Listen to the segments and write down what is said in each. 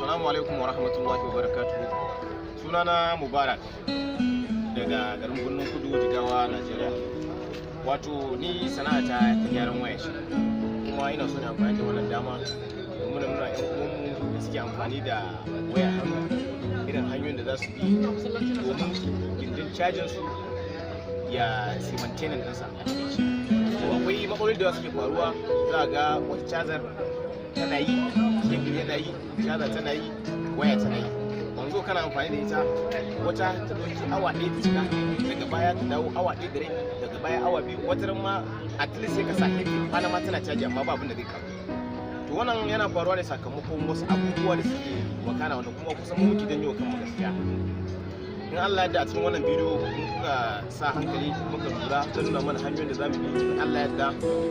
Assalamu alaikum wa rahmatullahi wa barakatuhu. Sunana Mubarak daga garin Birnin Kudu, Jigawa, Najeriya. Wato ni sana'ata ta gyaran waya ce. Kuma ina so na amfani da wannan dama domin na nuna 'yan uwanmu da suke amfani da wayar hannu irin hanyoyin da za su bi domin gindin cajin su ya si maintaining ɗinsa a takaice. To, akwai matsaloli da suke faruwa. Za a ga wata cazar tana yi, cable yana yi, caza tana yi, waya tana yi. Wanzo kana amfani da ita, wata ta ɗauki awa 1 ta cika, daga baya ta dawo awa 1 da rabi, daga baya awa 2, wata ran ma at least sai ka sa heavy kwana ma tana caji, amma ba abin da zai kawo. To, wannan yana faruwa ne sakamakon wasu abubuwa da suke wakana, wanda kuma kusan mu muke janyo kanmu gaskiya. In Allah ya, a cikin wannan bidiyo in kuka sa hankali muka lura ta nuna mana hanyoyin da zamu bi, in Allah ya yarda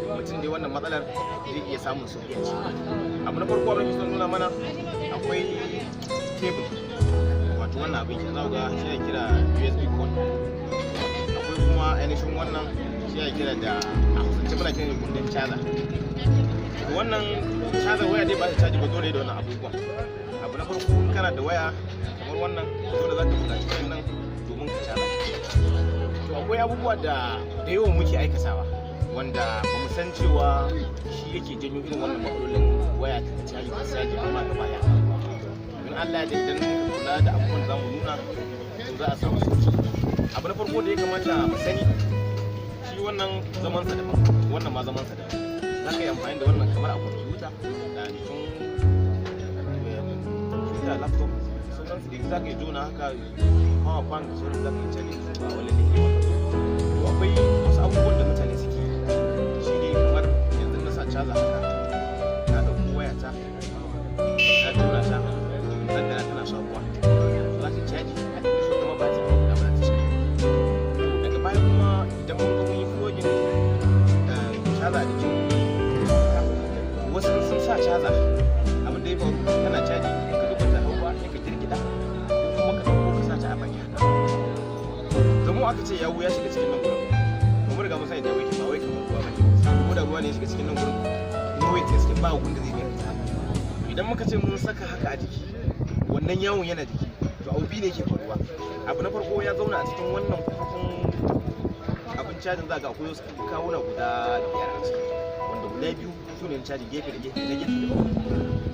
mutum dai wannan matsalar zai iya samun sauki a ciki. Abu na farko abin da son nuna mana, akwai cable, wato wannan abin ke za ku ga shi ya kira USB cord. Akwai kuma ainihin wannan shi ya kira da a Hausance muna kiran gundun caza. Wannan caza waya dai ba ta caji ba dole da wannan abubuwan. Abu na farko, in kana da waya kamar wannan, dole za ka buƙaci wannan domin ka caza. To, akwai abubuwa da da yawan muke aikatawa wanda ba mu san cewa shi yake janyo irin wannan matsalolin waya ta caji ta caji, amma gaba ɗaya in Allah da idan muka kula da abubuwan za mu nuna, to za a samu sauki. Abu na farko da ya kamata mu sani, shi wannan zaman sa daban, wannan ma zaman sa daban. Za ka yi amfani da wannan kamar a kwamfuta da jikin kwamfuta, laptop, sauran su duk za ka yi jona haka, power bank da sauran za ka yi caji da su, ba wale da ke wannan. To, akwai wasu abubuwan da mutane suke shi ne kamar yanzu na sa caza haka, na ɗauko wayata na jona ta, nan da tana sabuwa za ta caji a cikin so kuma ba ta guda ba ta cika. To, daga baya kuma idan mun ga mun yi plugging caza a jikin, wasu sun sa caza, abin da ya faru tana caji, in ka duba ta hau ba, sai ka girgida ko kuma ka ɗauko ka sa ta a baki haka. Domin aka ce yawu ya shiga cikin nan gurin, ba mu riga mun sani da wai ba wai kamar ruwa bane. Ko da ruwa ne ya shiga cikin nan gurin, in wai ta iske ba gun da zai biya fita. Idan muka ce mun saka haka a jiki, wannan yawon yana jiki. To, abu biyu ne yake faruwa. Abu na farko, ya zauna a cikin wannan kafin abin cajin. Za ga akwai wasu kawuna guda biyar a ciki, wanda guda biyu su ne caji gefe da gefe, na gefe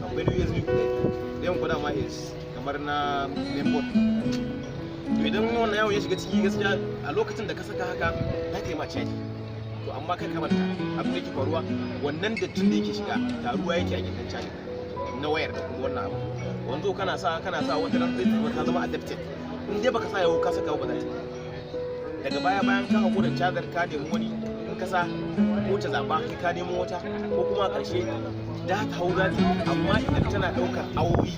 da akwai na USB guda biyu, ɗayan guda ma is kamar na mainboard. To, idan wannan yawon ya shiga ciki, gaskiya a lokacin da ka saka haka za ta yi ma caji. To, amma kai ka manta abin da yake faruwa, wannan dattin da yake shiga taruwa yake a gindin cajin na wayar da kuma wannan abu. Wanzo kana sa wata ran zai zama ta zama addicted. In dai baka sa yawo ka saka ba, za ta daga baya, bayan ka hakura cazar, ka nemi wani, in ka sa ko ta zaba kai ka nemo wata, ko kuma a ƙarshe da ta hau za ta, amma idan tana ɗaukar awowi,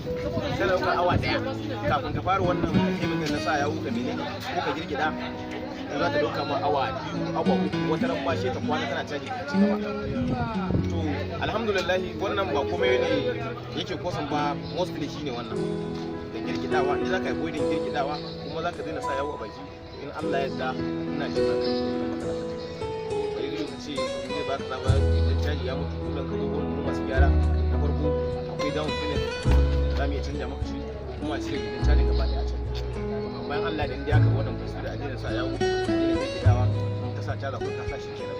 tana ɗaukar awa 1 kafin ka fara wannan chemical na sa yawo ka menene ko ka girgida, to za ta ɗauka ma awa 2, awa 3, wata ran ma ta kwana tana caji ka ci gaba. To, alhamdulillah, wannan ba komai ne yake kosan ba, mostly shine wannan da girgidawa. In za ka yi avoiding girgidawa kuma za ka daina sa yawo a baki, in Allah ya yarda ina jin za ka ci matsala. Bari zai ka ce in zai baka zama idan caji ya mutu, dole ka zo gurin masu gyara. Na farko akwai down payment, za mu iya canja maka shi ko kuma a cire gidan cajin gaba ɗaya a canja. Amma in Allah da inda aka wannan procedure, a daina sa yawo, a daina girgidawa, in ka sa caza ko ka sa shi kenan.